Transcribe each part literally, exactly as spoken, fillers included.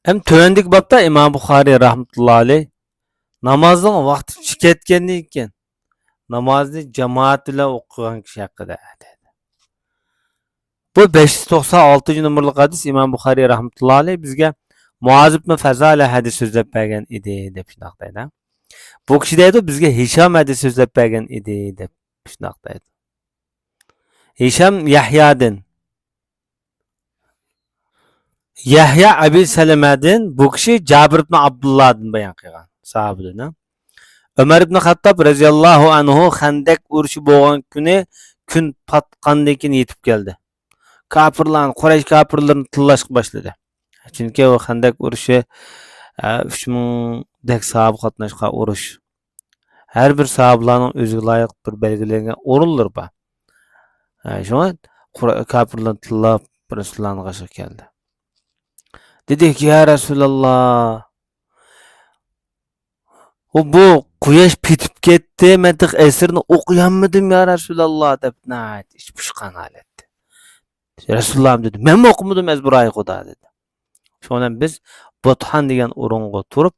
ھەم تۆۋەندىكى بابتا ئىمام بۇخارىي رەھمەتۇللا ئەلەيھ نامازنىڭ ۋاقتى چىقىپ كەتكەندىن كېيىن نامازنى جامائەت بىلەن ئوقۇغان كىشى ھەققىدە دەيدۇ. بۇ بەش يۈز توقسان ئالتىنچى نومۇرلۇق ھەدىس. ئىمام بۇخارىي رەھمەتۇللا ئەلەيھ بىزگە مۇئاز ئىبن فەزالە ھەدىس سۆزلەپ بەرگەن ئىدى دەپ شۇنداق دەيدۇ. بۇ كىشى دەيدۇ، بىزگە ھىشام ھەدىس سۆزلەپ بەرگەن ئىدى دەپ شۇنداق دەيدۇ. ھىشام يەھيادىن، يەھيا ئەبى سەلەمەدىن، بۇ كىشى جابىر ئىبن ئابدۇللادىن بايان قىلغان، ساھابىدىن. ئۆمەر ئىبن خەتتاب رەزىياللاھۇ ئەنھۇ خەندەك ئۇرۇشى بولغان كۈنى كۈن پاتقاندىن كېيىن يېتىپ كەلدى. كاپىرلارنى، قۇرەيش كاپىرلىرىنى تىللاشقا باشلىدى. چۈنكى ئۇ خەندەك ئۇرۇشى، ئە، ئۈچ مىڭدەك ساھابە قاتناشقان ئۇرۇش. ھەر بىر ساھابىلارنىڭ ئۆزىگە لايىق بىر بەلگىلەنگەن ئورۇنلىرى بار. ھە، شۇڭا قۇر-، كاپىرلارنى تىللاپ رەسۇلۇللانىڭ قېشىغا كەلدى. دېدىكى، يا رەسۇلاللا، ئۇ بۇ قۇياش پېتىپ كەتتى، مەن تېخى ئەسىرنى ئوقۇيالمىدىم، يا رەسۇلاللا، دەپ ناھايىتى ئىچى پۇشقان ھالەتتە. رەسۇلۇللا دېدى، مەنمۇ ئوقۇمىدىم، ئەزبۇرايى خۇدا، دېدى. شۇنىڭ بىلەن بىز بۇتھان دېگەن ئورۇنغا تۇرۇپ،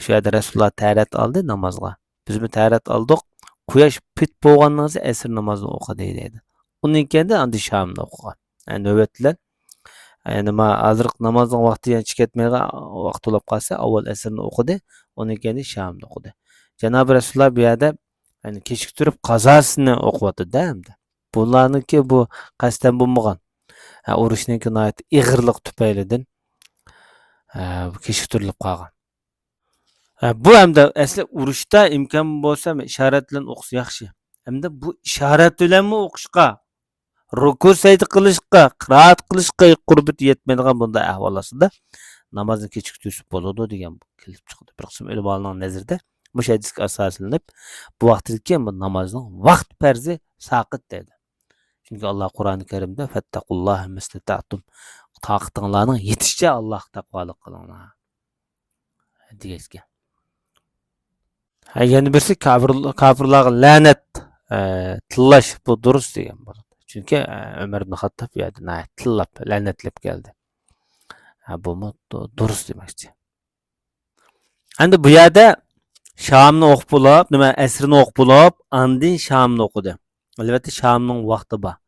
شۇ يەردە رەسۇلۇللا تەرەت ئالدى نامازغا. بىزمۇ تەرەت ئالدۇق. قۇياش پېتىپ بولغاندىن كېيىن ئەسىر نامازىنى ئوقۇدى دەيدۇ. ئۇنىڭ كەينىدىن ئاندىن شامنى ئوقۇغان. يەنى نۆۋەت بىلەن، يەنى ما ھازىرقى نامازنىڭ ۋاقتى يەنە چىقىپ كەتمەيدىغان ۋاقىت بولۇپ قالسا، ئاۋۋال ئەسىرنى ئوقۇدى، ئۇنىڭ كەينىدىن شامنى ئوقۇدى. جانابى رەسۇلۇللا بۇ يەردە، يەنى كېچىكتۈرۈپ قازاسىنى ئوقۇۋاتىدۇ-دە ئەمدى. بۇلارنىڭكى بۇ قەستەن بولمىغان. ھە، ئۇرۇشنىڭكى ناھايىتى ئېغىرلىقى تۈپەيلىدىن، ھە، بۇ كېچىكتۈرۈلۈپ قالغان. ھە، بۇ ئەمدى ئەسلى ئۇرۇشتا ئىمكان بولسا ئىشارەت بىلەن ئوقۇسا ياخشى. ئەمدى بۇ ئىشارەت بىلەنمۇ ئوقۇشقا، رۇكۇ سەجدە قىلىشقا، قىرائەت قىلىشقا قۇربىتى يەتمەيدىغان بۇنداق ئەھۋال ئاستىدا نامازنى كېچىكتۈرسە بولىدۇ دېگەن كېلىپ چىقىدۇ. بىر قىسىم ئۆلىمالارنىڭ نەزىرىدە مۇشۇ ھەدىسكە ئاساسلىنىپ، بۇ ۋاقىتتىن كېيىن بۇ نامازنىڭ ۋاقتى پەرزى ساقىت دەيدۇ. چۈنكى ئاللا قۇرئانى كەرىمدە، فەتتەقۇللاھە مەستەتەئتۇم، تاقىتىڭلارنىڭ يېتىشىچە ئاللاغا تەقۋالىق قىلىڭلار، دېگەچكە. ھە، يەنە بىرسى كاپىر-، كاپىرلارغا لەنەت، ئە، تىللاش، بۇ دۇرۇس دېگەن بولىدۇ. چۈنكى، ئە، ئۆمەر ئىبن خەتتاب بۇ يەردە ناھايىتى تىللاپ، لەنەتلەپ كەلدى. ھە، بۇمۇ دۇ-، دۇرۇس دېمەكچى. ئەمدى بۇ يەردە شامنى ئوقۇپ بولۇپ، نېمە، ئەسرىنى ئوقۇپ بولۇپ، ئاندىن شامنى ئوقۇدى. ئەلۋەتتە، شامنىڭ ۋاقتى بار.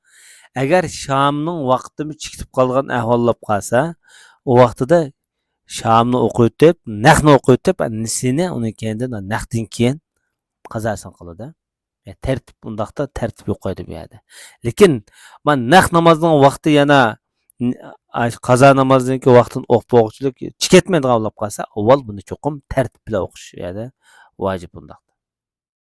ئەگەر شامنىڭ ۋاقتىمۇ چىكىتىپ قالغان ئەھۋال بولۇپ قالسا، ئۇ ۋاقتىدا شامنى ئوقۇۋېتىپ، نەخنى ئوقۇۋېتىپ، نىسىنى ئۇنىڭ كەينىدىن، نەختىن كېيىن قازاسىنى قىلىدۇ. يا، تەرتىپ، ئۇنداقتا تەرتىپ يوق ئىدى بۇ يەردە. لېكىن، مانا نەق نامازنىڭ ۋاقتى يەنە ن-، ئاي، قازا نامازنىڭكى ۋاقتىنى ئوقۇپ بولغۇچىلىك چىكەتمەيدىغان بولۇپ قالسا، ئاۋۋال بۇنى چوقۇم تەرتىپ بىلەن ئوقۇش يەنە ۋاجىپ ئۇنداقتا.